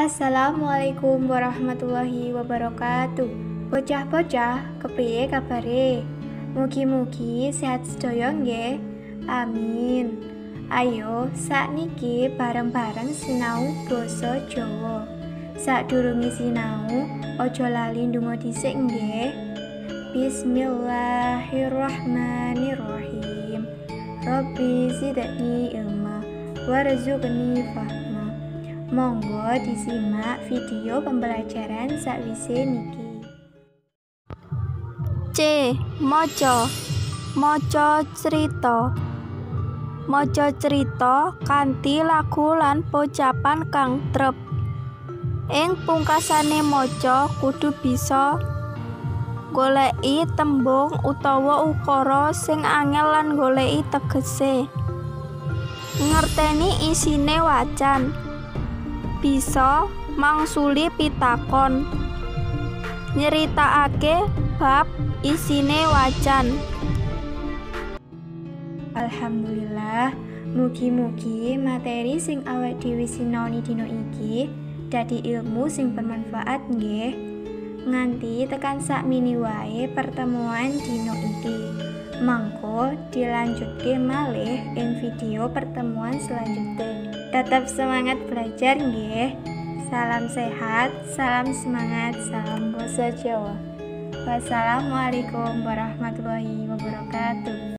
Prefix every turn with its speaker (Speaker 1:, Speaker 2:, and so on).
Speaker 1: Assalamualaikum warahmatullahi wabarakatuh. Bocah-bocah, kepriye kabare? Mugi-mugi sehat sedaya nggih. Amin. Ayo sakniki bareng-bareng sinau basa Jawa. Sadurunge sinau, aja lali ndonga dhisik nggih. Bismillahirrahmanirrahim. Rabbi zidni ilma warzuqni fahma. Monggo disimak video pembelajaran sakwise niki.
Speaker 2: C. Maca. Maca crita. Maca crita kanthi lagu lan pocapan kang trep. Ing pungkasane maca kudu bisa goleki tembung utawa ukara sing angel lan goleki tegese. Ngerteni isine wacan. Bisa mangsuli pitakon. Nyeritakake bab isine wacan.
Speaker 1: Alhamdulillah, mugi-mugi materi sing awake dhewe sinaoni dina iki dadi ilmu sing bermanfaat nggih. Nganti tekan sakmene wae pertemuan dina iki. Mangko dilanjutke malih ing video pertemuan selanjutnya. Tetap semangat belajar nggih. Salam sehat, salam semangat, salam basa Jawa. Wassalamualaikum warahmatullahi wabarakatuh.